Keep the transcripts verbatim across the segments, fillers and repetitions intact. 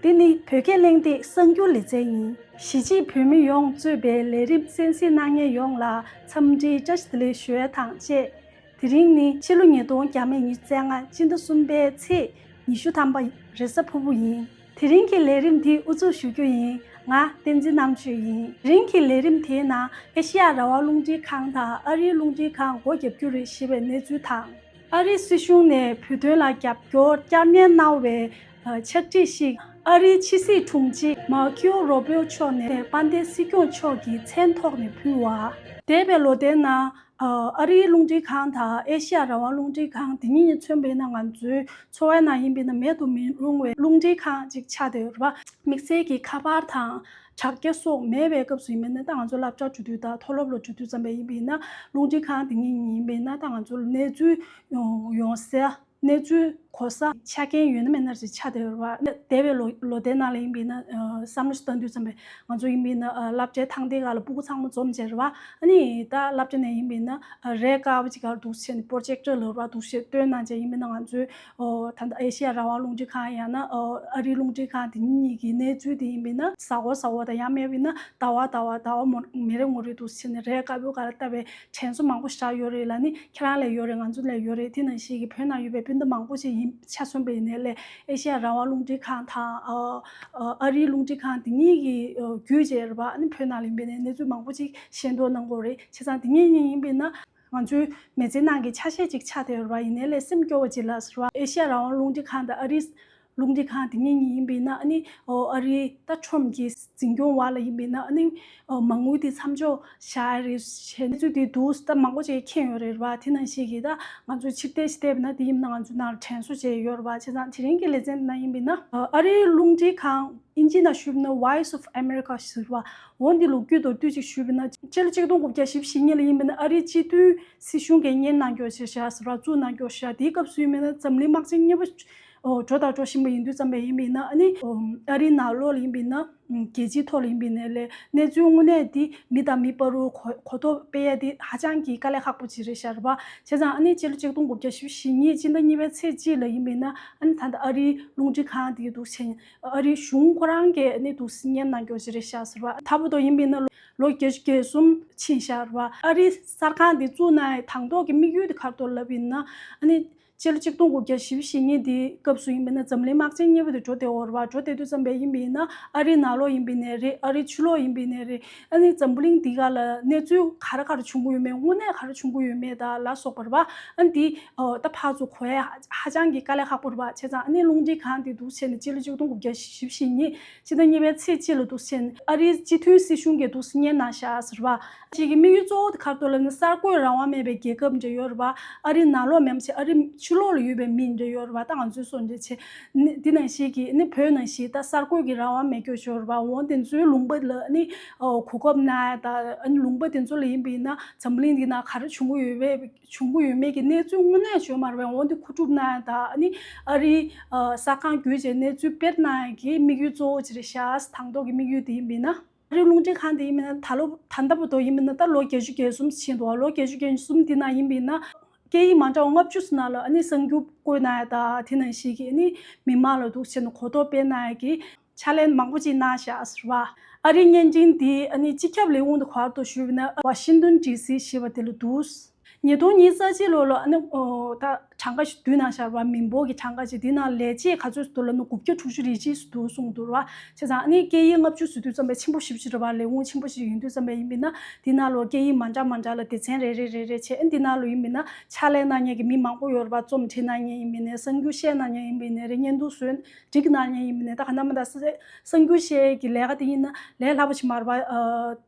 འདི་ནི་བོད་སྐད་གླེང་སྟེགས་གསར་འགྱུར་ལེ་ཚན་ཡིན། གཞིས་བྱེས་བོད་མི་ཡོངས་གཙོས་པའི་ལས་རིམ་གསན་གཟིགས་གནང་མཁན་ཡོངས་ལ་འཚམས་འདྲིའི་བཀྲ་ཤིས་བདེ་ལེགས་ཞུ་ཡ་དང་བཅས། དེ་རིང་ནི་ཕྱི་ལོ་ཉིས་སྟོང་ཉི་ཤུ་རྩ་ལྔ་སྤྱི་ཟླ་གསུམ་པའི་ཚེས་ཉི་ཤུ་ཐམ་པ་རེས་གཟའ་ཕུར་བུ་ཡིན། དེ་རིང་གི་ལས་རིམ་འདི་དབུ་འཛུགས་ཞུ་རྒྱུ་ཡིན། ང་བསྟན་འཛིན་རྣམ་དཔྱོད་ཡིན། དེ་རིང་གི་ལས་རིམ་དེའི་ནང་ཨེ་ཤེ་ཡ་རང་དབང་རླུང་འཕྲིན་ཁང་དང་ཨ་རིའི་རླུང་འཕྲིན་ཁང་སྒོ་བརྒྱབ་རྒྱུ་རེད་ཞེས་པའི་གནས་ཚུལ་དང་། ཨ་རིའི་སྲིད་གཞུང་ནས་བོད་དོན་ལ་རྒྱབ་སྐྱོར་བསྐྱར་ནན་གནང་བའི་ཕྱག་བྲིས་ཤིག་ཨ་རིའི་ཕྱི་སྲིད་དྲུང་ཆེ་མར་ཁེའོ་རུ་བྷིའོ་མཆོག་ནས་དཔལ་ལྡན་སྲིད་སྐྱོང་མཆོག་གི་མཚན་ཐོག་ནས་ཕུལ་བ། འདས་པའི་ལོ་ཟླའི་ནང་ཨ་རིའི་རླུང་འཕྲིན་ཁང་དང་ཨེ་ཤེ་ཡ་རང་དབང་རླུང་འཕྲིན་ཁང་འདི་གཉིས་མཚོན་པ་ཡིན་ན་ང་ཚོའི་འཚོ་བའི་ནང་ཡིན་པ་ཡིན་ན་མེད་དུ་མི་རུང་བའི་རླུང་འཕྲིན་ཁང་ཅིག་ཆགས་བསྡད་ཡོད་རེད་པ། དམིགས་བསལ་གྱི་ཁ་པར་དང་དྲ་རྒྱ་སོགས་མེད་པའི་སྐབས་སུ་ཡིན་པ་ཡིན་ན་ད་ང་ཚོ་སློབ་གྲྭར་འགྲོ་དུས་དང་མཐོ་སློབ་ལ་འགྲོ་དུས་ཙམ་པ་ཡིན་པ་ཡིན་ན་རླུང་འཕྲིན་ཁང་འདི་གཉིས་ཡིན་པ་ཡིན་ན་ད་ང་ཚོ་ལ་གནས་ཚུལ་ཡོང་ཡོང་སའི་གནས་ཚུལ་གོ་ས་ཆ་རྐྱེན་ཡོད་ན་མེད་ན་ཅིག་ཆགས་བསྡད་ཡོད་རེད་པ། འདས་པའི་ལོ་ལོ་ཟླའི་ནང་ལ་ཡིན་པ་ཡིན་ན་བསམ་བློ་ཞིག་བཏང་དུས་ཙམ་པ་ང་ཚོ་ཡིན་པ་ཡིན་ན་སློབ་གྲྭའི་ཐང་སྟེང་སྒང་ལ་སྤུ་གུ་ཚང་མ་འཛོམས་བྱས་རེད་པ། ཨ་ནི་ད་སློབ་གྲྭ་ནས་ཡིན་པ་ཡིན་ན་རས་དཀར་པོ་ཅིག་སྒང་ལ་འདུག་སེ་བྱས་ནས་པོ་རོ་ཇེག་ཊར་ལབ་ར་འདུག་སེ་བྱས་སྟོན་གནང་བྱས་ཡིན་པ་ཡིན་ན་ང་ཚོའི་ཨོ་ད་ལྟ་ཨེ་ཤེ་ཡ་རང་དབང་རླུང་འཕྲིན་ཁང་ཡང་ན་ཨོ་ཨ་རིའི་རླུང་འཕྲིན་ཁང་དེ་གཉིས་ཀྱི་གནས་ཚུལ་དེ་ཡིན་པ་ཡིན་ན་གཟའ་འཁོར་གཟའ་འཁོར་དང་ཡང་མེད་པ་ཡིན་ན་ཟླ་བ་ཟླ་བ་ཟླ་བ་མོ་མི་རེ་ངོ་རེ་འདུག་སེ་བྱས་ནས་རས་དཀར་པོའི་སྒང་ལ་བཏབ་པའི་དྲན་གསོ་མང་པོ་ཞིག་ཡོད་རེད་ལ་ནི་ཁྱེད་རང་ལ་ཡོད་རེད། ང་ཚོ་ལ་ཡོད་རེད། དེ་ནང་བཞིན་གྱི་བོད་ནང་ཡོད་པའི་སྤུན་ཟླ་མང་པོ་ཞིག་ཡིན་ཆ་མཚོན་པ་ཡིན་ནའི་ལས་ཨེ་ཤེ་ཡ་རང་དབང་རླུང་འཕྲིན་ཁང་དང་ཨ་ཨ་རིའི་རླུང་འཕྲིན་ཁང་དེ་གཉིས་ཀྱི་ཨ་བརྒྱུད་བྱས་རེད་པ། ཨ་ནི་བོད་ནང་ལ་ཡིན་པའི་ནས་གནས་ཚུལ་མང་པོ་ཅིག་ཤེས་རྟོགས་གནང་གི་ཡོད་རེད། བྱས་ཙང་དེ་གཉིས་གཉིས་ཡིན་པས་ན་ང་ཚོའི་མི་ཚེའི་ནང་གི་ཆ་ཤས་ཅིག་ཆགས་བསྡད་ཡོད་རེད་པ། ཡིན་ནའི་ལས་སེམས་སྐྱོ་བ་ཅིག་ལ་ཟེར་བ་ཨེ་ཤེ་ཡ་རང་དབང་རླུང་འཕྲིན་ཁང་དང་ཨ་རིའི་རླུང་འཕྲིན་ཁང་དེ་གཉིས་གཉིས་ཡིན་པས་ན་ཨ་ནི་ཨོ་ཨ་རིའི་ད་ཁྲོམ་གྱི་འཛིན་སྐྱོང་བ་ལ་ཡིན་པས་ན་ཨ་ནི་ཨོ་མ་དངུལ་དེ་མཚམས་འཇོག་བཞག་ཡ་རེད་ཞེས་གནས་ཚུལ་དེ་འདུག་ད་མང་པོ་ཅིག་མཁྱེན་ཡོད་རེད་པ། དེ་ནང་བཞིན་གྱི་ད་ང་ཚོ་ཕྱིར་བལྟས་ཤིག་བལྟས་པ་ན་དེ་ཡིན་ན་ང་ཚོ་ནང་ལ་དྲན་གསོ་བྱས་ཡོད་རེད་པ། བྱས་ཙང་དེ་རིང་གི་ལེ་ཚན་ནང་ཡིན་པས་ན་ཨ་རིའི་རླུང་འཕྲིན་ཁང་ཨིན་ཇི་ནང་ཞུས་པ་ན་Voice of America ཞེས་ཟེར་བ། འོ་འདི་ལོ་རྒྱུས་མདོར་བསྡུས་ཅིག་ཞུས་པ་ན་སྤྱི་ལོ་ཆིག་སྟོང་དགུ་བརྒྱ་བཞི་བཅུ་ཞེ་གཉིས་ལ་ཡིན་པ་ན་ཨ་རིའི་སྤྱི་མཐུན་སྲིད་གཞུང་གིས་གཉེར་གནང་མགྱོགས་ཞེས་བྱ་ཟེར་བ་བཙུགས་གནང་མགྱོགས་ཞེས་དེའི་སྐབས་སུ་ཡིན་པ་ན་འཛམ་གླིང་དམག་ཆེན་གཉིས་པ་འགྲོ་དང་འགྲོ་བཞིན་པ་ཡིན་དུས་ཙམ་པ་ཡིན་པ་ཡིན་ན་ཨ་ནི་ཨ་རིའི་ནང་ལོགས་ལ་ཡིན་པ་ཡིན་ན་རྒྱལ་སྤྱིའི་ཐོག་ལ་ཡིན་པ་ཡིན་ནའི་ལས་གནས་ཚུལ་དངོས་གནས་འདི་མི་དང་མི་བར་དུ་གོ་གོ་རྟོགས་སྤེལ་ཡ་འདི་ཧ་ཅང་གི་དཀའ་ལས་ཁག་པོ་ཅིག་རེད་ཤག་རེད་པ། བྱས་ཙང་ཨ་ནི་སྤྱི་ལོ་ཆིག་སྟོང་དགུ་བརྒྱ་བཞི་བཅུ་ཞེ་གཉིས་སྤྱི་ཟླ་གཉིས་པའི་ཚེས་གཅིག་ལ་ཡིན་པ་ཡིན་ན་ཨ་ནི་ད་ལྟ་ཨ་རིའི་རླུང་འཕྲིན་ཁང་འདི་འདུག་ཟེར་ཨ་རིའི་གཞུང་ཁོ་རང་གིས་ཨ་ནི་འདུག་སེ་གཉེར་གནང་མགྱོགས་ཅིག་རེད་ཤག་ཟེར་བ། ད་བར་དུ་ཡིན་པ་ཡིན་ན་ལོ་ལོ་བརྒྱད་ཅུ་གྱ་གསུམ་ཕྱིན་ཤག་རེད་བ། ཨ་རིའི་གསར་ཁང་འདི་བཙུགས་གནང་ཡའི་དང་ཐོག་གི་དམིགས་ཡུལ་དེ་ག་རེ་འདུག་ལབ་ཡིན་ན་ཨ་ནི་སྤྱི་ལོ་ཆིག་སྟོང་དགུ་བརྒྱ་བཞི་བཅུ་ཞེ་གཉིས་འདིའི་སྐབས་སུ་ཡིན་པ་ཡིན་ན་འཛམ་གླིང་དམག་ཆེན་གཉིས་པ་དེ་འགྲོ་བསྡད་ཡོད་རེད་བ། འགྲོ་བསྡད་དུས་ཙམ་པ་ཡིན་པ་ཡིན་ན་ཨ་རིའི་ནང་ལོགས་ཡིན་པ་ཡིན་ནའི་རེད། ཨ་རིའི་ཕྱི་ལོགས་ཡིན་པ་ཡིན་ནའི་རེད། ཨ་ནི་འཛམ་བུ་གླིང་འདི་ག་ལ་གནས་ཚུལ་ག་རེ་ག་རེ་བྱུང་གི་ཡོད་མེད་དངོས་གནས་ག་རེ་བྱུང་གི་ཡོད་མེད་དང་ལ་སོགས་པ་རེད་བ། ཨ་ནི་འདི་ཨོ་ད་ཕར་ཚུར་གོ་ཡ་ཧ་ཧ་ཅང་གི་དཀའ་ལས་ཁག་པོ་རེད་བ། བྱས་ཙང་ཨ་ནི་རླུང་འཕྲིན་ཁང་འདི་འདུག་བྱས་ནས་སྤྱི་ལོ་ཆིག་སྟོང་དགུ་བརྒྱ་བཞི་བཅུ་ཞེ་གཉིས་སྤྱི་ཟླ་གཉིས་པའི་ཚེས་གཅིག་ལ་འདུག་བྱས་ནས་ཨ་རིའི་སྤྱི་མཐུན་སྲིད་གཞུང་གིས་འདུག་སེ་གཉེར་གནང་བཞག་ཟེར་བ། ཅིག་གི་དམིགས་ཡུལ་གཙོ་བོ་དེ་ག་རེ་འདུག་ལབ་ན་གསར་འགོད་རང་དབང་མེད་པའི་རྒྱལ་ཁབ་འདྲ་ཡོད་རེད་བ། ཨ་རིའི་ནང་ལོགས་མེད་པ་བྱས་ཨ་རིའི་ཕྱི་ལོགས་ལ་ཡོད་པའི་མི་འདྲ་ཡོད་རེད་བ། ད་ང་ཚོའི་སོ་འདྲ་བྱས་ནི་འདི་ནང་བཞིན་གྱི་ནི་བོད་ནང་བཞིན་ད་གསར་འགོད་ཀྱི་རང་དབང་མེད་རྒྱུ་ཞིག་ཡོད་རེད་བ། འོ་དེ་ཚོའི་ལུང་པ་ལ་ནི་གོ་སྐབས་གནང་ཡ་ད་ཨ་ནི་ལུང་པ་དེ་ཚོ་ལ་ཡིན་པ་ཡིན་ན་འཛམ་གླིང་འདི་ན་ག་རེ་བྱུང་གི་ཡོད་པའི་བྱུང་གི་ཡོད་མེད་ཀྱི་གནས་ཚུལ་དངོས་གནས་བྱུང་མ་རེད་པས། འོ་འདི་མཁོ་སྒྲུབ་གནང་ཡ་ད་ཨ་ནི་ཨ་རིའི་གསར་ཁང་བརྒྱུད་བྱས་གནས་ཚུལ་སྤེལ་གནང་ཡ་གི་དམིགས་ཡུལ་གཙོ་བོ་ཅིག་རེད་ཤག་དང་ཐོག་གི་དམིགས་ཡུལ་དེ་ཡིན་པ་ཡིན་ན། ཨ་རིའི་རླུང་འཕྲིན་ཁང་དེ་ཡིན་པ་ཡིན་ན་ད་ལོ་ད་ལྟ་བར་དུ་ཡིན་པ་ཡིན་ན་ད་ལོ་བརྒྱད་ཅུ་གྱ་གསུམ་ཕྱིན་འདུག་ལོ་བརྒྱད་ཅུ་གྱ་གསུམ་དེ་ནང་ཡིན་པ་ཡིན་ན་སྐད་ཡིག་མ་འདྲ་བ་ལྔ་བཅུ་ཙམ་ནང་ལ་ཨ་ནི་གསར་འགྱུར་བཀོད་གནང་ཡ་ད་དེ་ནང་བཞིན་གྱི་ཨ་ནི་མི་མང་ལ་འདུག་བྱས་ནས་གོ་རྟོགས་སྤེལ་གནང་ཡ་གི་ཕྱག་ལས་མང་པོ་ཅིག་གནང་བཞག་ཟེར་བ། ཨ་རིའི་བརྙན་འཕྲིན་དེ་ཨ་ནི་སྤྱི་ཁྱབ་ལས་ཁུངས་དེ་ག་རེ་འདུག་ཞུས་པ་ན་ཝ་ཤིང་ཏོན་ཌི་སི་ཞེས་པ་དེ་ལ་འདུག་ཉིས་སྟོང་ཉི་ཤུ་རྩ་གཅིག་ལོ་ལ་ཨ་ནི་ཨོ་ད་གྲངས་ཀ་ཞིག་བསྡུས་གནང་བཞག་པ། མི་འབོར་གྱི་གྲངས་ཀ་ཅིག་དེ་ནང་ལས་བྱེད་ག་ཚོད་འདུག་ལབ་ན་དགུ་བརྒྱ་དྲུག་ཅུ་རེ་གཅིག་འདུག་གསུངས་འདུག་ར། བྱས་ཙང་ཨ་ནི་སྐད་ཡིག་ལྔ་བཅུ་ཟེར་དུས་ཙམ་པ་ཆེན་པོ་ཞེ་པོ་ཅིག་རེད་པ། ལས་ཁུངས་ཆེན་པོ་ཞིག་ཡིན་དུས་ཙམ་པ་ཡིན་པ་ཡིན་ན་དེ་ནང་ལོ་སྐད་ཡིག་མ་འདྲ་མ་འདྲ་ལ་སྡེ་ཚན་རེ་རེ་རེ་རེ་བྱས། ཨ་ནི་དེ་ནང་ལོ་ཡིན་པ་ཡིན་ན་ཕྱག་ལས་གནང་མཁན་གྱི་མི་མང་པོ་ཡོད་རེད་པ། རྩོམ་བྲིས་གནང་མཁན་ཡིན་པ་ཡིན་ནའི་གསར་འགྱུར་བཤད་གནང་མཁན་ཡིན་པ་ཡིན་ནའི་རེད། བརྙན་ཐུང་བཟོས་སྒྲིག་གནང་མཁན་ཡིན་པ་ཡིན་ནའི་ད་ག་ན་མ་ད་གསར་གསར་འགྱུར་བཤད་ཀྱི་ལས་ཀ་དེ་ཡིན་ན་ལས་སླ་པོ་ཞིག་མ་རེད་པ། ཨ་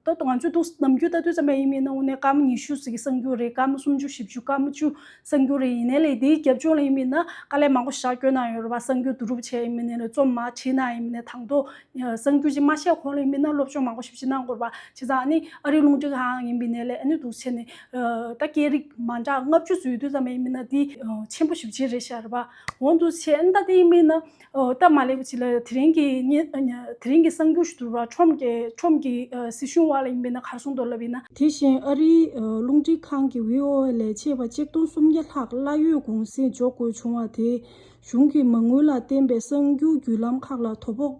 ད་ང་ཚོས་འདུག་ནམ་རྒྱུན་ལྟ་དུས་ཙམ་པ་ཡིན་མིན་ན་དངོས་གནས་སྐར་མ་ཉི་ཤུ་ཙམ་གྱི་གསར་འགྱུར་རེད། སྐར་མ་སུམ་ཅུ་བཞི་བཅུ་སྐར་མ་བཅུ་གསར་འགྱུར་རེད། ཡིན་ནའི་ལས་དེའི་རྒྱབ་ལྗོངས་ལ་ཡིན་མིན་ན་དཀའ་ལས་མང་པོ་ཞིག་བསྐྱོན་གནང་ཡོད་རེད་པ། གསར་འགྱུར་བསྡུ་རུབ་བྱས་ཡིན་མིན་ན་རེད། རྩོམ་མར་བྲིས་གནང་ཡིན་མིན་ན་དང་ཐོག་གསར་འགྱུར་ཅིག་མ་བཤད་གོང་ལ་ཡིན་མིན་ན་སློབ་སྦྱོང་མང་པོ་ཞིག་ཅིག་གནང་དགོས་རེད་པ། བྱས་ཙང་ཨ་ནི་ཨ་རིའི་རླུང་འཕྲིན་ཁང་ཡིན་པ་ཡིན་ནའི་ལས་ཨ་ནི་འདུག་བྱས་ནས་ད་སྐད་རིགས་མ་འདྲ་ལྔ་བཅུ་ཙམ་ཡོད་དུས་ཙམ་པ་ཡིན་མིན་ན་དེ་ཆེན་པོ་ཞེ་པོ་ཅིག་རེད་ཤག་རེད་པ། འོ་འདུག་བྱས་ཨ་ནི་ད་དེ་ཡིན་མིན་ན། ཨོ་ད་མ་ལེགས་པ་ཅིག་ལ་དེ་རིང་གི་ཉིན་དེ་རིང་གི་གསར་འགྱུར་ཞིག་འདུག་ར། ཁྲོམ་གྱི་ཁྲོམ་གྱི་ཨ་སྲིད་གཞུང་བ་ལ་ཡིན་པས་ན་ག་རེ་གསུངས་འདུག་ལབ་ཡིན་ན། དེ་བཞིན་ཨ་རིའི་ཨ་རླུང་འཕྲིན་ཁང་གི་བྷི་ཨོ་ཨེ་ལས་བྱེད་པ་གཅིག་སྟོང་སུམ་བརྒྱ་ལྷག་གླ་ཡོད་གུང་སེང་འཇོག་དགོས་བྱུང་བ་དེ་ གཞུང་གིས་མ་དངུལ་ལ་བརྟེན་པའི་གསར་འགྱུར་བརྒྱུད་ལམ་ཁག་ལ་དོ་ཕོག་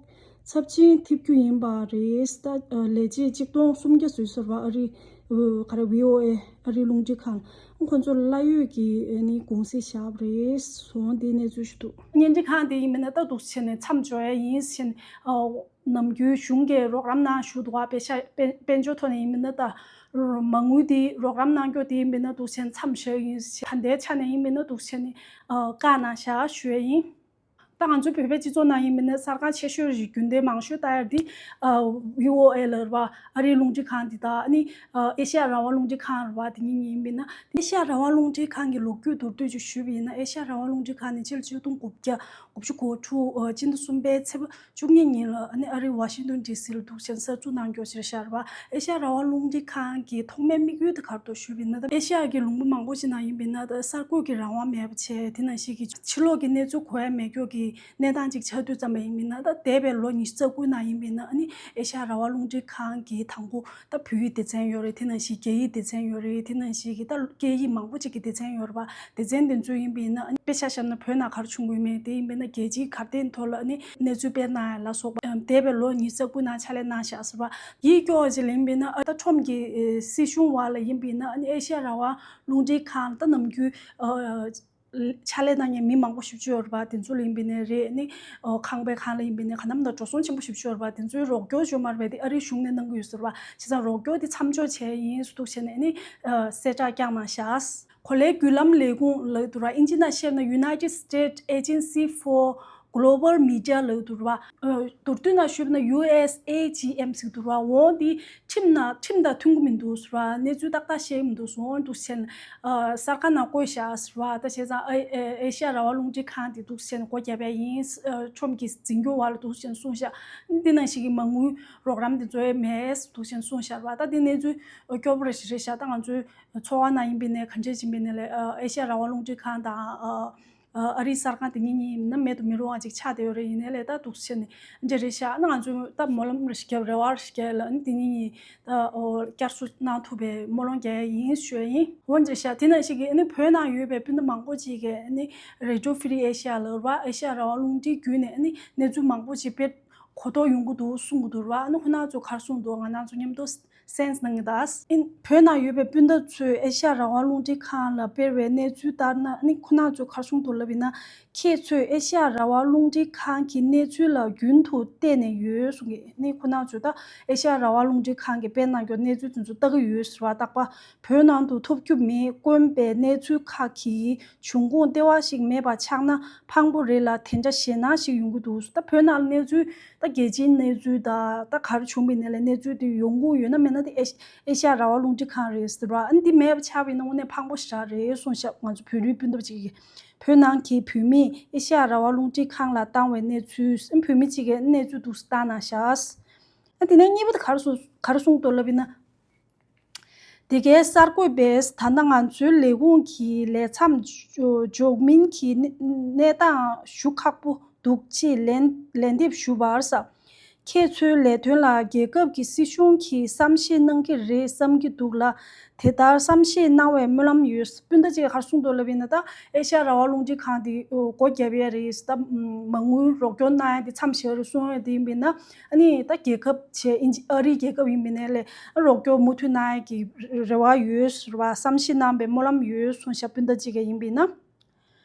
ཚབས་ཆེན་ཐེབས་རྒྱུ་ཡིན་པ་རེད། ད་ལས་བྱེད་གཅིག་སྟོང་སུམ་བརྒྱ་ཙམ་ཟེར་བ་ཨ་རི་ག་རེ་བྷི་ཨོ་ཨེ་ཨ་རིའི་རླུང་འཕྲིན་ཁང་ཁོ་ཚོ་གླ་ཡོད་ཀྱི་ནི་གུང་སེང་བཞག་པ་རེད། སོང་དེ་གནས་ཚུལ་ཞིག་འདུག་བརྙན་འཕྲིན་ཁང་དེ་ཡིན་མིན་ན་ད་འདུག་བྱས་ནས་མཚམས་འཇོག་ཡ་ཡིན་ཟེར་ནས་ནམ་རྒྱུན་གཞུང་གིས་རོགས་རམ་གནང་ཞུ་འདུག་བ། དཔེ་ཤ་དཔལ་འབྱོར་ཐོག་ནས་ཡིན་མིན་ན་ད་མ་དངུལ་དེ་རོགས་རམ་གནང་རྒྱུ་དེ་ཡིན་མིན་ན་འདུག་བྱས་ནས་མཚམས་བཞག་ཡིན་ཟེར། ད་ལྟའི་ཆ་ནས་ཡིན་མིན་ན་འདུག་བྱས་ནས་བཀག་གནང་བཞག་ཞུ་ཡ་ཡིན། ད་ང་ཚོའི་བོད་པའི་སྤྱི་ཚོགས་ནང་ཡིན་མིན་ན་གསར་ཁང་ཆེ་ཤོས་རེད། རྒྱུན་ལྡན་མང་ཤོས་ལྟ་ཡ་འདི་བྷི་ཨོ་ཨེ་ལ་རེད་བ། ཨ་རིའི་རླུང་འཕྲིན་ཁང་འདི་དང་ཨ་ནི་ཨེ་ཤ་ཡ་རང་དབང་རླུང་འཕྲིན་ཁང་རེད་བ། དེ་གཉིས་གཉིས་ཡིན་མིན་ན་ཨེ་ཤ་ཡ་རང་དབང་རླུང་འཕྲིན་ཁང་གི་ལོ་རྒྱུས་མདོར་བསྡུས་ཅིག་ཞུས་པ་ཡིན་ན། ཨེ་ཤ་ཡ་རང་དབང་རླུང་འཕྲིན་ཁང་ནི་ཕྱི་ལོ་ཆིག་སྟོང་དགུ་བརྒྱ་དགུ་བཅུ་གོ་དྲུག་ཕྱི་ཟླ་གསུམ་པའི་ཚེས་པ་བཅུ་གཉིས་ཉིན་ལ་ཨ་ནི་ཨ་རིའི་ཝ་ཤིང་ཏོན་ཌི་སི་ལ་འདུག་བྱས་གསར་འཛུགས་གནང་རྒྱུ་ཞིག་རེད་ཤག་རེད་བ། ཨེ་ཤ་ཡ་རང་དབང་རླུང་འཕྲིན་ཁང་གི་ཐོག་མའི་དམིགས་ཡུལ་དེ་ག་རེ་འདུག་ཞུས་པ་ཡིན་ན། ཨེ་ཤ་ཡ་གི་ལུང་པ་མང་པོ་ཞིག་ནང་ཡིན་པ་ཡིན་ན་ད་གསར་འགོད་ཀྱི་རང་དབང་མེད་པ་བྱས། དེ་ནང་བཞིན་གྱི་ཕྱི་ལོགས་ཀྱི་གནས་ཚུལ་གོ་ཡ་མེད་སྐྱོ་གི་གནས་སྟངས་ཅིག་ཆགས་དུས་ཙམ་པ་ཡིན་པ་ཡིན་ན། ད་འདས་པའི་ལོ་ཉི་ཤུ་རྩ་དགུ་ནང་ཡིན་པ་ཡིན་ན་ཨ་ནི་ཨེ་ཤ་ཡ་རང་དབང་རླུང་འཕྲིན་ཁང་གི་དང་པོ་ད་བོད་ཡིག་སྡེ་ཚན་ཡོད་རེད། དེ་ནང་བཞིན་རྒྱ་ཡིག་སྡེ་ཚན་ཡོད་རེད། དེ་ནང་བཞིན་གྱི་ད་སྐད་ཡིག་མང་པོ་ཅིག་གི་སྡེ་ཚན་ཡོད་རེད་པ། སྡེ་ཚན་དེ་ཚོ་ཡིན་པ་ཡིན་ན་ཨ་ནི་དཔེ་ཆ་བཞག་ན་བོད་ནང་ག་རེ་བྱུང་གི་ཡོད་མེད། དེ་ཡིན་པ་ཡིན་ན་རྒྱལ་སྤྱིའི་གར་སྟེགས་ཐོག་ལ་ཨ་ནི་གནས་ཚུལ་སྤེལ་གནང་ཡ་ལ་སོགས་པ་འདས་པའི་ལོ་ཉི་ཤུ་རྩ་དགུ་ནང་ཕྱག་ལས་གནང་བཞག་ཟེར་བ། ཡིད་སྐྱོ་བ་ཅིག་ལ་ཡིན་པ་ཡིན་ན་ཨ་ད་ཁྲོམ་གྱི་སྲིད་གཞུང་བར་ལ་ཡིན་པ་ཡིན་ན་ཨ་ནི་ཨེ་ཤ་ཡ་རང་དབང་རླུང་འཕྲིན་ཁང་ད་ནམ་རྒྱུན་ཕྱག་ལས་གནང་མཁན་མི་མང་པོ་ཞེ་པོ་ཅིག་ཡོད་རེད་པ། དེ་ཚོ་ལ་ཡིན་པ་ཡིན་ན་རེད། ཨ་ནི་ཁང་པའི་ཁང་ལ་ཡིན་པ་ཡིན་ན་ག་ནམ་ད་འགྲོ་སོང་ཆེན་པོ་ཞེ་པོ་ཅིག་ཡོད་རེད་པ། དེ་ཚོའི་རོགས་སྐྱོར་བྱུང་མ་རེད་པས། དེ་ཨ་རིའི་གཞུང་ནས་གནང་གི་ཡོད་ཟེར་བ། བྱས་ཙང་རོགས་སྐྱོར་དེ་མཚམས་འཇོག་བྱས་ཡིན་ཟེར་འདུག་བྱས་ནས་ཨ་ནི་གསལ་བསྒྲགས་བསྐྱངས་གནང་བཞག་གོ་ལའི་བརྒྱུད་ལམ་ལས་ཁུངས་ལབ་འདུག་ར། ཨིན་ཇི་ནང་བཤད་ན་United States Agency for Global Media ལབ་འདུག་ར། མདོར་བསྡུས་ནང་ཞུས་པ་ན་ཡུ་ཨེས་ཨེ་ཇི་ཨེམ་ཟེར་འདུག་ར། འོ་འདི་ཁྲིམས་ནང་ཁྲིམས་དང་མཐུན་གྱི་མི་འདུག་ཟེར་བ། གནས་ཚུལ་ཏག་ཏག་བཤད་ཀྱི་མི་འདུག་ཟེར། འོ་འདུག་ཟེར་ནས་གསར་ཁང་ནང་བཀོད་བཞག་ཟེར་བ། ད་བྱས་ཙང་ཨེ་ཤ་ཡ་རང་དབང་རླུང་འཕྲིན་ཁང་དེ་འདུག་ཟེར་ནས་སྒོ་བརྒྱབ་པ་ཡིན། ཁྲོམ་གྱི་འཛིན་སྐྱོང་བ་ལ་འདུག་ཟེར་ནས་གསུངས་ཤག་འདི་ནང་བཞིན་གྱི་མ་དངུལ་རོགས་རམ་དེ་ཚོ་ཡང་མེད་འདུག་ཟེར་ནས་གསུངས་ཤག་ར། ད་འདི་གནས་ཚུལ་སྐྱོ་པོ་རེ་ཞིག་རེད་ཤག་ད་ང་ཚོའི་ཚོར་བ་ནང་ཡིན་པ་ཡིན་ནའི་ག་འདྲས་ཅིག་ཡིན་པ་ཡིན་ནའི་ལས་ཨེ་ཤ་ཡ་རང་དབང་རླུང་འཕྲིན་ཁང་དང་ཨ་རིའི་གསར་ཁང་དེ་གཉིས་གཉིས་ཡིན་ན་མེད་དུ་མི་རུང་བ་ཅིག་ཆགས་བསྡད་ཡོད་རེད། ཡིན་ནའི་ལས་ད་འདུག་ཟེར་ནས་འདི་རེད་ཤག་ན་ང་ཚོས་ད་སྨོན་ལམ་རེ་ཞིག་བརྒྱབ། རེ་བ་རེ་ཞིག་བརྒྱབ་ལ་ཨ་ནི་དེ་གཉིས་གཉིས་ད་བསྐྱར་གསོ་གནང་ཐུབ་པའི་སྨོན་ལམ་རྒྱག་ཡ་ཡིན་ཞུ་ཡ་ཡིན། འོ་འདི་རེད་ཤག་དེ་ནང་བཞིན་གྱི་ཨ་ནི་བོད་ནང་ཡོད་པའི་སྤུན་ཟླ་མང་པོ་ཅིག་གིས་ཨ་ནི་Radio Free Asia ལབ་ར། ཨེ་ཤ་ཡ་རང་དབང་རླུང་འཕྲིན་བརྒྱུད་ནས་ཨ་ནི་གནས་ཚུལ་མང་པོ་ཅིག་དཔེ་གོ་རྟོགས་ཡོང་གི་འདུག་གསུང་གི་འདུག་ར། ཨ་ནི་ཁོ་རང་ཚོ་ག་རེ་གསུངས་འདུག་ང་རང་ཚོ་མཉམ་དུ་གསན་གནང་གི་ད། ཨིན། བོད་ནང་ཡོད་པའི་སྤུན་ཟླ་ཚོས་ཨེ་ཤ་ཡ་རང་དབང་རླུང་འཕྲིན་ཁང་ལ་སྤེལ་བའི་གནས་ཚུལ་ལྟར་ན་ཨ་ནི་ཁོ་རང་ཚོས་ག་རེ་གསུངས་འདུག་ལབ་ཡིན་ན། ཁྱེད་ཚོས་ཨེ་ཤ་ཡ་རང་དབང་རླུང་འཕྲིན་ཁང་གི་གནས་ཚུལ་ལ་རྒྱུན་དུ་བལྟས་ནས་ཡོད་གསུངས་ཀྱི། ཨ་ནི་ཁོ་རང་ཚོས་ད་ཨེ་ཤ་ཡ་རང་དབང་རླུང་འཕྲིན་ཁང་གིས་སྤེལ་གནང་རྒྱུ་གནས་ཚུལ་དེ་ཚོ་ལྟ་གི་ཡོད་ཟེར་བ། རྟག་པར་བོད་ནང་དུ་ཐོབ་རྒྱུ་མེད་དཀོན་པའི་གནས་ཚུལ་ཁག་གི་འབྱུང་ཁུངས་ལྟེ་བ་ཞིག་མེད་པ་ཆགས་ན་ཕངས་པོ་རེད་ལ་དེ་འདྲ་ཞེད་སྣང་ཞིག་ཡོང་གི་འདུག་ད་བོད་ནང་གནས་ཚུལ་ད་རྒྱལ་སྤྱིའི་གནས་ཚུལ་དང་ད་ག་རེ་བྱུང་བའི་ནས་ལས་གནས་ཚུལ་དེ་ཡོང་གི་ཡོད་ན་མེད་ན་དེ་ཨེ་ཨེ་ཤ་ཡ་རང་དབང་རླུང་འཕྲིན་ཁང་རེད་ཟེར་བ། ཨ་ནི་འདི་མེད་པ་ཆགས་པ་ཡིན་ན་དངོས་གནས་ཕངས་པོ་ཞེ་དྲག་རེད་གསུངས་ཤག་ང་ཚོ་བོད་རིགས་སྤུན་ཟླ་ཅིག་གིས་བོད་ནང་གི་བོད་མིས་ཨེ་ཤ་ཡ་རང་དབང་རླུང་འཕྲིན་ཁང་ལ་བཏང་བའི་གནས་ཚུལ། ཨ་ནི་བོད་མི་ཅིག་གིས་གནས་ཚུལ་འདུག་སེ་བཏང་གནང་ཤག་ཨ་དེ་ནས་གཉིས་པ་དེ་ག་རེ་གསུངས་ག་རེ་གསུངས་འདུག་ལབ་ཡིན་ན། དེ་གའི་གསར་འགོད་པས་ད་ལྟ་ང་ཚོའི་ལས་ཁུངས་ཀྱི་ལས་མཚམས་འཇོག་མིན་གྱི་གནས་སྟངས་ཞུ་ཁག་པོ་འདུག་ཅེས་ལན་ལན་འདེབས་ཞུ་བར་ས། ཁྱེད་ཚོའི་ལས་དོན་ལ་རྒྱལ་ཁབ་ཀྱི་སྲིད་གཞུང་གིས་བསམ་ཤེས་གནང་གི་རེད་བསམ་གྱི་འདུག་ལ། དེ་ལྟར་བསམ་ཤེས་གནང་བའི་སྨོན་ལམ་ཡོད། སྤུན་ཟླ་ཅིག་གིས་ག་རེ་གསུངས་འདུག་ལབ་ཡིན་ན། ད་ཨེ་ཤ་ཡ་རང་དབང་རླུང་འཕྲིན་ཁང་དེ་སྒོ་བརྒྱབ་ཡས་རེད། ད་མ་དངུལ་རོགས་སྐྱོར་གནང་ཡས་དེ་མཚམས་བཞག་རེད་གསུང་ཡས་དེ་ཡིན་པས་ན། ཨ་ནི་ད་རྒྱལ་ཁབ་བྱས་ཨིན་ཇི་ཨ་རིའི་རྒྱལ་ཁབ་ཡིན་པའི་ནས་ལས་རོགས་སྐྱོར་མུ་མཐུད་གནང་ཡས་ཀྱི་རེ་བ་ཡོད་ཟེར་བ། བསམ་ཤེས་གནང་བའི་སྨོན་ལམ་ཡོད་གསུངས་ཤག་སྤུན་ཟླ་གཅིག་གིས་ཡིན་པས་ན།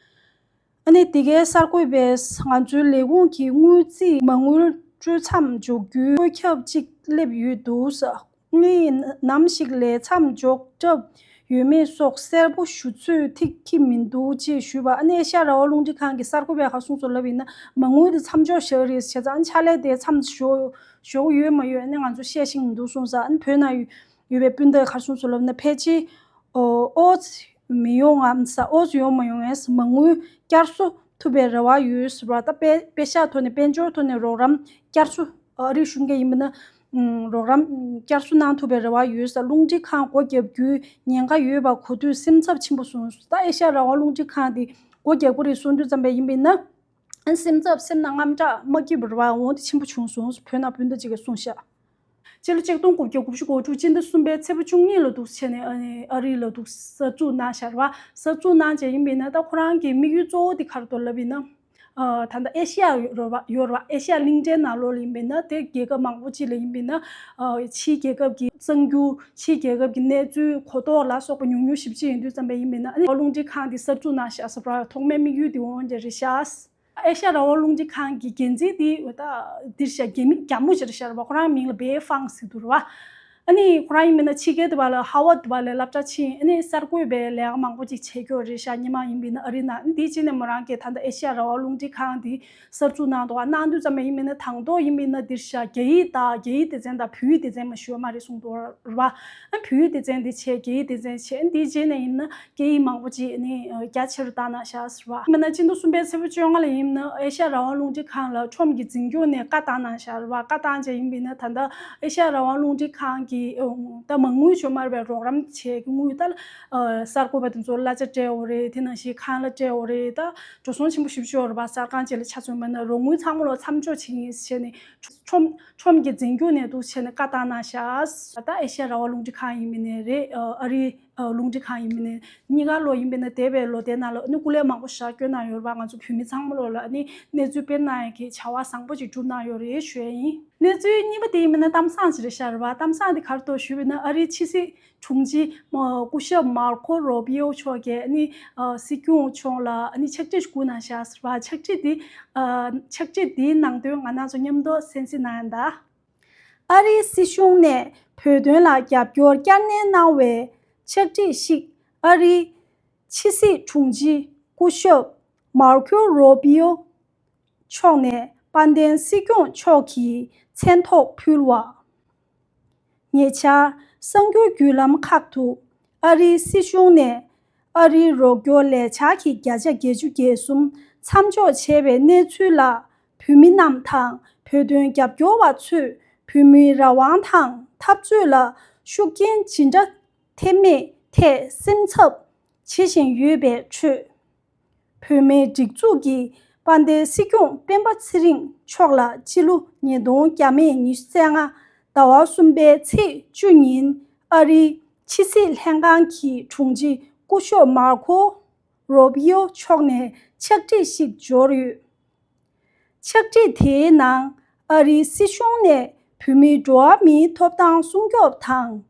ཨ་ནི་དེ་གའི་གསར་འགོད་པས་ང་ཚོའི་ལས་ཁུངས་ཀྱི་དངུལ་རྩིས་མ་དངུལ་སྤྲོད་མཚམས་འཇོག་རྒྱུའི་བཀོད་ཁྱབ་ཅིག་སླེབས་ཡོད་འདུག་ཟེར། ནི་ནམ་ཞིག་ལས་མཚམས་འཇོག་གྲབས་ཡོད་མེད་སོགས་གསལ་པོ་ཞུ་ཚོད་ཐིག་གི་མི་འདུག་ཅེས་ཞུས་པ། ཨ་ནི་ཨེ་ཤ་ཡ་རང་དབང་རླུང་འཕྲིན་ཁང་གི་གསར་འགོད་པས་ག་རེ་གསུངས་སོང་ལབ་ཡིན་ན། མ་དངུལ་དེ་མཚམས་འཇོག་བཞག་རེད་བྱས་ཙང་ཕྱག་ལས་དེ་མཚམས་བཞག་བཞག་ཡོད་མ་ཡོད་ཨ་ནི་ང་ཚོ་ཤེས་ཤིང་མི་འདུག་གསུངས་ས། ཨ་ནི་བོད་ནང་ཡོད་པའི་སྤུན་ཟླས་ག་རེ་གསུངས་སོང་ལབ་ན། ཕལ་ཆེར་ཨོ་ཙི་མི་ཡོང་ངམ་ས། ཨོ་ཙི་ཡོང་མ་ཡོང་ངས་མ་དངུལ་བསྐྱར་གསོ་ཐུབ་པའི་རེ་བ་ཡོད་ཟེར་བ། ད་དཔེ་དཔེ་ཤག་ཐོག་ནས་དཔལ་འབྱོར་ཐོག་ནས་རོགས་རམ་བསྐྱར་གསོ་ཨ་རིའི་གཞུང་གིས་ཡིན་པ་ན། ཨུམ། རོགས་རམ་བསྐྱར་གསོ་གནང་ཐུབ་པའི་རེ་བ་ཡོད་ས། རླུང་འཕྲིན་ཁང་སྒོ་བརྒྱབ་རྒྱུའི་ཉེན་ཁ་ཡོད་པ་གོ་དུས་སེམས་འཚབ་ཆེན་པོ་བྱུང་། ད་ཨེ་ཤ་ཡ་རང་དབང་རླུང་འཕྲིན་ཁང་འདི་སྒོ་རྒྱག་གི་རེད་གསུང་དུས་ཙམ་པ་ཡིན་པས་ན། ཨ་སེམས་འཚབ་སེམས་ནང་དངངས་སྐྲག་མ་སྐྱིད་པ་རེ་བ་འོང་དེ་ཆེན་པོ་བྱུང་སོང་། བོད་ནང་སྤུན་ཟླ་གཅིག་གིས་གསུངས་ཤག་སྤྱི་ལོ་ཆིག་སྟོང་དགུ་བརྒྱ་དགུ་བཅུ་གོ་དྲུག་སྤྱི་ཟླ་གསུམ་པའི་ཚེས་པ་བཅུ་གཉིས་ལ་འདུག་བྱས་ནས་ཨ་ནི་ཨ་རི་ལ་འདུག་གསར་འཛུགས་གནང་ཤག་རེད་བ། གསར་འཛུགས་གནང་བྱས་ཡིན་པས་ན་ད་ཁོ་རང་གི་དམིགས་ཡུལ་གཙོ་བོ་དེ་ག་རེ་འདུག་ལབ་ཡིན་ན། ཨ། ད་ལྟ་ཨེ་ཤི་ཡ་ཡོ་རོབ་ཡོ་རོབ་ཨེ་ཤི་ཡ་གླིང་ཕྲན་ནང་ལོགས་ལ་ཡིན་པས་ན། དེ་རྒྱལ་ཁབ་མང་པོ་ཅིག་ལ་ཡིན་པས་ན། ཨ། ཕྱིའི་རྒྱལ་ཁབ་ཀྱི་གསར་འགྱུར། ཕྱིའི་རྒྱལ་ཁབ་ཀྱི་གནས་ཚུལ་གོ་རྟོགས་ལ་སོགས་པ་ཉུང་ཉུང་ཞེ་པོ་ཅིག་ཡིན་དུས་ཙམ་པ་ཡིན་པས་ན། ཨ་ནི་རང་དབང་རླུང་འཕྲིན་ཁང་དེ་གསར་འཛུགས་གནང་བཞག་ཟེར་བ། ཐོག་མའི་དམིགས་ཡུལ་དེ་འོ་འདི་རེད་ཤག། ཨེ་ཤ་ཡ་རང་དབང་རླུང་འཕྲིན་ཁང་གི་འགན་འཛིན་དེ་འོ་ད་འདིར་བཞག་རྒྱ་མི་རྒྱ་མོ་ཞིག་རེད་ཤག་ར་བ། ཁོ་རང་མིང་ལ་བེ་ཧྥང་ཟེར་འདུག་ར་བ། ཨ་ནི་ཁོ་རང་ཡིན་པས་ན་ཕྱི་རྒྱལ་དུ་བ་ལ། ཧ་ཝར་དུ་བ་ལ་སློབ་གྲྭ་ཕྱིན། ཨ་ནི་གསར་འགོད་པའི་ལས་ཀ་མང་པོ་ཅིག་བྱེད་ཀྱི་ཡོད་རེད་ཤག། སྔོན་མ་ཡིན་པས་ན། ཨ་རི་ནང་འདི་ཕྱིན་ནས་མོ་རང་གིས་ད་ལྟ་ཨེ་ཤ་ཡ་རང་དབང་རླུང་འཕྲིན་ཁང་འདི་གསར་འཛུགས་གནང་འདུག་ག། གནང་དུས་ཙམ་པ་ཡིན་པས་ན། དང་ཐོག་ཡིན་པས་ན་འདིར་བཞག་རྒྱ་ཡིག་དང་། རྒྱ་ཡིག་སྡེ་ཚན་དང་བོད་ཡིག་སྡེ་ཚན་མ་ཞུ་བ་མ་རེད་གསུངས་འདུག་ར་བ། ཨ། བོད་ཡིག་སྡེ་ཚན་འདི་བྱས། རྒྱ་ཡིག་སྡེ་ཚན་བྱས། ཨ་ནི་འདི་རྗེས་ནས་ཡིན་ན་སྐད་ཡིག་མང་པོ་ཅིག་ནི་རྒྱ་ཆེ་རུ་བཏང་གནང་བཞག་ཟེར་བ། ཡིན་པས་ན་སྤྱི་ཟླ་གསུམ་པའི་ཚེས་པ་བཅོ་ལྔ་ལ་ཡིན་ན་ཨེ་ཤ་ཡ་རང་དབང་རླུང་འཕྲིན་ཁང་ལ་ཁྲོམ་གྱི་འཛིན་སྐྱོང་ནས་བཀའ་བཏང་གནང་བཞག་ར་བ། བཀའ་བཏང་བྱས་ཡིན་པས་ན། ད་ལྟ་ཨེ་ཤ་ཡ་རང་དབང་རླུང་འཕྲིན་ཁང་གི་ད་མ་དངུལ་ཞོ་མར་བའི་རོགས་རམ་བྱས་ཀྱི་དངུལ། ད་གསར་འགོད་པ་དེ་ཚོར་གླ་ཆ་སྤྲད་ཡོད་རེད། དེ་ནང་བཞིན་ཁང་གླ་སྤྲད་ཡོད་རེད། ད་འགྲོ་སོང་ཆེན་པོ་ཞེ་པོ་ཅིག་ཡོད་རེད་པ། གསར་ཁང་ཅིག་ལ་ཆ་མཚོན་པ་ན། རོགས་དངུལ་ཚང་མ་ལོ་མཚམས་འཇོག་བྱེད་ཀྱི་ཡིན་ཟེར་ནས། ཁྲོམ་ཁྲོམ་གྱི་འཛིན་སྐྱོང་ནས་འདུག་བྱས་ནས་བཀའ་བཏང་གནང་བཞག། ད་ཨེ་ཤ་ཡ་རང་དབང་རླུང་འཕྲིན་ཁང་ཡིན་མིན་ནས་རེད། ཨ་རིའི་རླུང་འཕྲིན་ཁང་ཡིན་མིན་ནས། གཉིས་ཀ་ལོ་ཡིན་པས་ན། འདས་པའི་ལོ་དེ་ནང་ལ་ཨ་ནི་སྐུ་ལས་མང་པོ་ཞིག་བསྐྱོན་གནང་ཡོད་རེད་པ། ང་ཚོ་བོད་མི་ཚང་མ་ལོ་ལ་ཨ་ནི་གནས་ཚུལ་སྤེལ་གནང་ཡག་གི་བྱ་བ་བཟང་པོ་ཅིག་བསྒྲུབས་གནང་ཡོད་རེད་ཞུ་ཡ་ཡིན། གནས་ཚུལ་གཉིས་པ་དེ་ཡིན་པས་ན་གཏམ་བཟང་ཞིག་རེད་ཤག་ར་བ། གཏམ་བཟང་དེ་ག་རེ་འདུག་ཞུས་པས་ན། ཨ་རིའི་ཕྱི་སྲིད་དྲུང་ཆེ་སྐུ་ཞབས་མར་ཁོ་རོ་བྷི་ཨོ་མཆོག་གིས་ཨ་ནི་སྲིད་སྐྱོང་མཆོག་ལ་ཨ་ནི་ཕྱག་བྲིས་ཤིག་བསྐུར་གནང་བཞག་ཟེར་བ། ཕྱག་བྲིས་འདི། ཨ། ཕྱག་བྲིས་འདིའི་ནང་དོན་ང་རང་ཚོ་མཉམ་དུ་གསན་གཟིགས་གནང་ཡ་ད། ཨ་རིའི་སྲིད་གཞུང་ནས་བོད་དོན་ལ་རྒྱབ་སྐྱོར་བསྐྱར་ནན་གནང་བའི་ཕྱག་བྲིས་ཤིག་ཨ་རིའི་ཕྱི་སྲིད་དྲུང་ཆེ་སྐུ་ཞབས་མར་ཁོ་རོ་བྷི་ཨོ་མཆོག་ནས་དཔལ་ལྡན་སྲིད་སྐྱོང་མཆོག་གི་མཚན་ཐོག་ཕུལ་བ། ཉེ་ཆར་གསར་འགྱུར་བརྒྱུད་ལམ་ཁག་ཏུ་ཨ་རིའི་སྲིད་གཞུང་ནས་ཨ་རིའི་རོགས་སྐྱོར་ལས་འཆར་གྱི་བརྒྱ་ཆ་བརྒྱད་ཅུ་གྱ་གསུམ་མཚམས་འཇོག་བྱས་པའི་གནས་ཚུལ་ལ། བོད་མི་རྣམས་དང་བོད་དོན་རྒྱབ་སྐྱོར་བ་ཚོས་བོད་མིའི་རང་དབང་དང་འཐབ་རྩོད་ལ་ཤུགས་རྐྱེན་ཇི་འདྲ་ཐེབས་མེད་ཐད་སེམས་འཚབ་བྱེད་བཞིན་ཡོད་པའི་ཁྲོད། བོད་མིའི་སྒྲིག་འཛུགས་ཀྱི་དཔལ་ལྡན་སྲིད་སྐྱོང་སྤེན་པ་ཚེ་རིང་མཆོག་ལ་སྤྱི་ལོ་ཉིས་སྟོང་བརྒྱ་མེད་ཉི་ཤུ་རྩ་ལྔ་ཟླ་བ་གསུམ་པའི་ཚེས་བཅུ་ཉིན་ཨ་རིའི་ཕྱི་སྲིད་ལྷན་ཁང་གི་དྲུང་ཆེ་སྐུ་ཞབས་མར་ཁོ་རོ་བྷི་ཨོ་མཆོག་ནས་ཕྱག་བྲིས་ཤིག་འབྱོར་ཡོད། ཕྱག་བྲིས་དེའི་ནང་ཨ་རིའི་སྲིད་གཞུང་ནས་བོད་མིའི་འགྲོ་བ་མིའི་ཐོབ་ཐང་སྲུང་སྐྱོབ་དང་།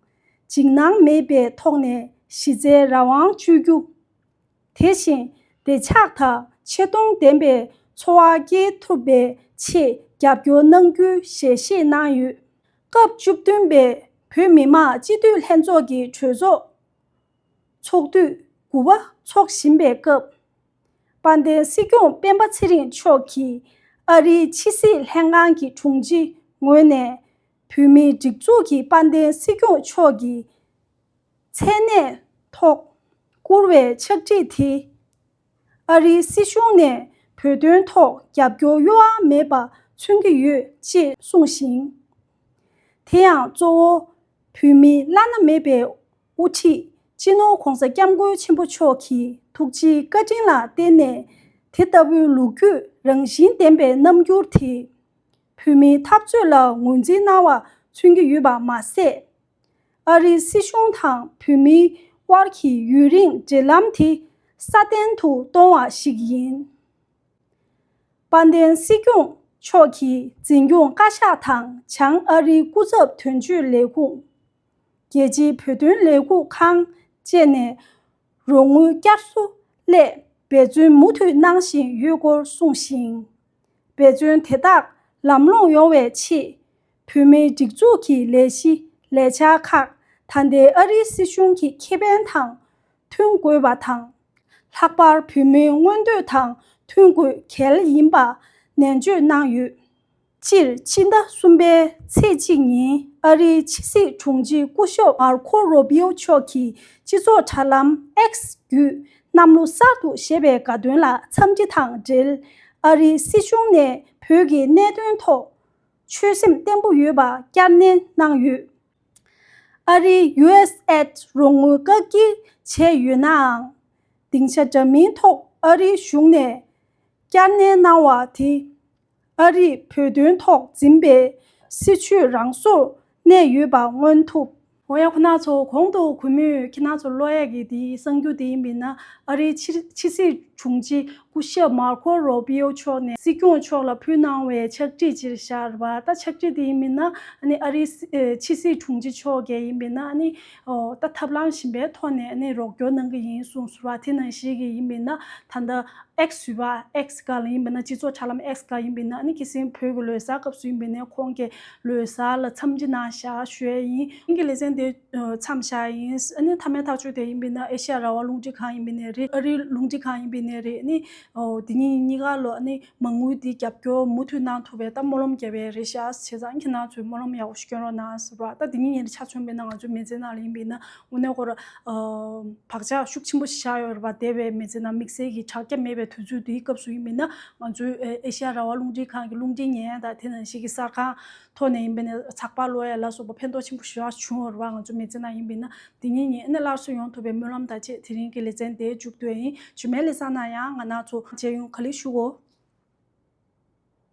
འཇིགས་སྣང་མེད་པའི་ཐོག་ནས་གཞི་རྩའི་རང་དབང་སྤྱོད་རྒྱུ། དེ་བཞིན་བདེ་འཇགས་དང་ཆེ་མཐོང་ལྡན་པའི་འཚོ་བ་སྐྱེལ་ཐུབ་པའི་ཆེད་རྒྱབ་སྐྱོར་གནང་རྒྱུའི་ཞལ་བཞེས་གནང་ཡོད། སྐབས་བཅུ་བདུན་པའི་བོད་མི་མང་སྤྱི་འཐུས་ལྷན་ཚོགས་ཀྱི་གྲོས་ཚོགས་ཚོགས་དུས་དགུ་པ་འཚོགས་བཞིན་པའི་སྐབས། དཔལ་ལྡན་སྲིད་སྐྱོང་སྤེན་པ་ཚེ་རིང་མཆོག་གིས་ཨ་རིའི་ཕྱི་སྲིད་ལྷན་ཁང་གི་དྲུང་ཆེའི་ངོས་ནས་བོད་མིའི་སྒྲིག་འཛུགས་ཀྱི་དཔལ་ལྡན་སྲིད་སྐྱོང་མཆོག་གི་མཚན་གནས་ཐོག་བསྐུར་བའི་ཕྱག་བྲིས་དེ། ཨ་རིའི་སྲིད་གཞུང་ནས་བོད་དོན་ཐོག་རྒྱབ་སྐྱོར་གཡོ་བ་མེད་པ་མཚོན་གྱི་ཡོད་ཅེས་གསུངས་ཤིང་། དེ་ཡང་གཙོ་བོ་བོད་མིའི་བླ་ན་མེད་པའི་དབུ་ཁྲིད་སྤྱི་ནོར་༧གོང་ས་༧སྐྱབས་མགོན་ཆེན་པོ་མཆོག་གི་ཐུགས་རྗེའི་བཀའ་དྲིན་ལ་བརྟེན་ནས། དེ་ལྟ་བུའི་ལོ་རྒྱུས་རང་བཞིན་ལྡན་པའི་རྣམ་འགྱུར་དེས། བོད་མིའི་འཐབ་རྩོད་ལ་ངོས་འཛིན་གནང་བ་མཚོན་གྱི་ཡོད་པ་མ་ཟད། ཨ་རིའི་སྲིད་གཞུང་དང་བོད་མིའི་དབར་གྱི་ཡུན་རིང་འབྲེལ་ལམ་དེ་སྲ་བརྟན་དུ་གཏོང་བ་ཞིག་ཡིན། དཔལ་ལྡན་སྲིད་སྐྱོང་མཆོག་གི་འཛིན་སྐྱོང་བཀའ་ཤག་དང་། བྱང་ཨ་རིའི་སྐུ་ཚབ་དོན་གཅོད་ལས་ཁུངས། རྒྱལ་སྤྱིའི་བོད་དོན་ལས་འགུལ་ཁང་བཅས་ནས་རོགས་དངུལ་བསྐྱར་གསོ་སླད་འབད་བརྩོན་མུ་མཐུད་གནང་བཞིན་ཡོད་སྐོར་གསུངས་ཤིང་། འབད་བརྩོན་དེ་དག་ལམ་ལྷོང་ཡོང་བའི་ཆེད། བོད་མིའི་སྒྲིག་འཛུགས་ཀྱི་ལས་གཞི་ལས་འཆར་ཁག་ད་ལྟའི་ཨ་རིའི་སྲིད་གཞུང་གི་ཁེ་ཕན་དང་མཐུན་དགོས་པ་དང་། ལྷག་པར་བོད་མིའི་མངོན་འདོད་དང་མཐུན་དགོས་གལ་ཡིན་པ་ནན་བརྗོད་གནང་ཡོད། སྤྱིར་ཕྱི་ཟླ་གསུམ་པའི་ཚེས་གཅིག་ཉིན་ཨ་རིའི་ཕྱི་སྲིད་དྲུང་ཆེ་སྐུ་ཞབས་མར་ཁོ་རོ་བྷི་ཨོ་མཆོག་གིས་སྤྱི་ཚོགས་དྲ་ལམ་X་བརྒྱུད་གནམ་ལོ་གསར་དུ་བཞད་པའི་དགའ་སྟོན་ལ་འཚམས་འདྲི་དང་འབྲེལ། ཨ་རིའི་སྲིད་གཞུང་ནས་བོད་ཀྱི་གནད་དོན་ཐོག་ཆོད་སེམས་བརྟན་པོ་ཡོད་པ་བསྐྱར་ནན་གནང་ཡོད། ཨ་རིའི་ཡུ་ཨེས་ཨེཌ་རོགས་དངུལ་བཀག་སྐྱིལ་བྱས་ཡོད་ནའང་། སྡིངས་ཆ་འདྲ་མིན་ཐོག་ཨ་རིའི་གཞུང་ནས་བསྐྱར་ནན་གནང་བ་དེ། ཨ་རིས་བོད་དོན་ཐོག་འཛིན་པའི་སྲིད་བྱུས་རང་སོར་གནས་ཡོད་པ་མངོན་ཐུབ། འོ་ཡ། ཁོ་ན་ཚོ་གོང་དུ་གུས་མོས་ཁྱེད་རང་ཚོར་ཀློག་ཡས་ཀྱི་དེའི་གསར་འགྱུར་དེ་ཡིན་པས་ན། ཨ་རིའི་ཕྱི་ཕྱི་སྲིད་ དྲུང་ཆེ་སྐུ་ཞབས་མར་ཁོ་རོ་པི་ཡོ་མཆོག་ནས་སྲིད་སྐྱོང་མཆོག་ལ་ཕུལ་གནང་བའི་ཕྱག་བྲིས་ཅིག་བཞག་རེད་པ། ད་ཕྱག་བྲིས་དེ་ཡིན་མིན་ན་ཨ་ནི་ཨ་རིའི་སྲི་ཨེ་ཕྱི་སྲིད་དྲུང་ཆེ་མཆོག་གིས་ཡིན་མིན་ན་ཨ་ནི་ཨོ་ད་ཐབས་ལམ་གཞན་པའི་ཐོག་ནས་ཨ་ནི་རོགས་སྐྱོར་གནང་གི་ཡིན་གསུངས་སོང་རེད་པ། དེ་ནང་བཞིན་གྱི་ཡིན་མིན་ན་ད་ལྟ་X ཟེར་བ། X སྒང་ལ་ཡིན་པ་ན་སྤྱི་ཚོགས་དྲ་ལམ་X སྒང་ཡིན་པ་ན་ཨ་ནི་ཁ་སང་བོད་ཀྱི་ལོ་གསར་སྐབས་སུ་ཡིན་པ་ན་ཁོང་གིས་ལོ་གསར་ལ་འཚམས་འདྲི་གནང་བཞག་ཞུ་ཡས་ཡིན། དེ་རིང་གི་ལེ་ཚན་དེ་མཚམས་བཞག་ཡིན། ཨ་ནི་མཐའ་མའི་ཐག་གཅོད་དེ་ཡིན་པ་ན་ཨེ་ཤ་ཡ་རང་དབང་རླུང་འཕྲིན་ཁང་ཡིན་པ་ན་རེད། ཨ་རིའི་རླུང་འཕྲིན་ཁང་ཡིན་པ་ན་རེད། ཨ་ནི་ཨོ་དེ་གཉིས་གཉིས་ཀ་ལོ་ཨ་ནི་མ་དངུལ་དེ་རྒྱབ་སྐྱོར་མུ་མཐུད་གནང་ཐུབ་པའི་ད་སྨོན་ལམ་རྒྱབ་པའི་རེད་ཤག་བྱས་ཙང་ཁྱེད་རང་ཚོས་སྨོན་ལམ་ཡག་པོ་ཞིག་སྐྱོན་རོགས་གནང་ཟེར་བ། ད་དེ་གཉིས་ཉིན་རེ་ཆ་མཚོན་པ་ན་ང་ཚོའི་མི་ཚེ་ནང་ལ་ཡིན་པ་ན་དངོས་གནས་ཁོ་ར་བག་ཆགས་ཤུགས་ཆེན་པོ་ཞིག་བཞག་ཡོད་རེད་པ། འདས་པའི་མི་ཚེ་ནང་དམིགས་བསལ་གྱི་དྲ་རྒྱ་མེད་པའི་དུས་ཚོད་དེའི་སྐབས་སུ་ཡིན་པ་ན་ང་ཚོའི་ཨེ་ཤ་ཡ་རང་དབང་རླུང་འཕྲིན་ཁང་གི་རླུང་འཕྲིན་ཉན་ཡས་དང་དེ་ནང་བཞིན་གྱི་གསར་ཁང་ཐོག་ནས་ཡིན་པ་ན་ཚགས་པར་ཀློག་ཡས་ལ་སོགས་པ་ཕན་ཐོགས་ཆེན་པོ་ཞེ་དྲག་བྱུང་ཡོད་རེད་པ། ང་ཚོའི་མི་ཚེ་ནང་ཡིན་པ་ན་དེ་གཉིས་ཉིན་ཨ་ནི་སླར་གསོ་ཡོང་ཐུབ་པའི་སྨོན་ལམ་དང་བཅས་དེ་རིང་གི་ལེ་ཚན་དེ་མཇུག་བསྡུ་ཡས་ཡིན། རྗེས་མའི་ལེ་ཚན་ནང་ཡང་ང་རང་ཚོ་མཇལ་ཡོང་། ག་ལེར་བཞུགས་གོ།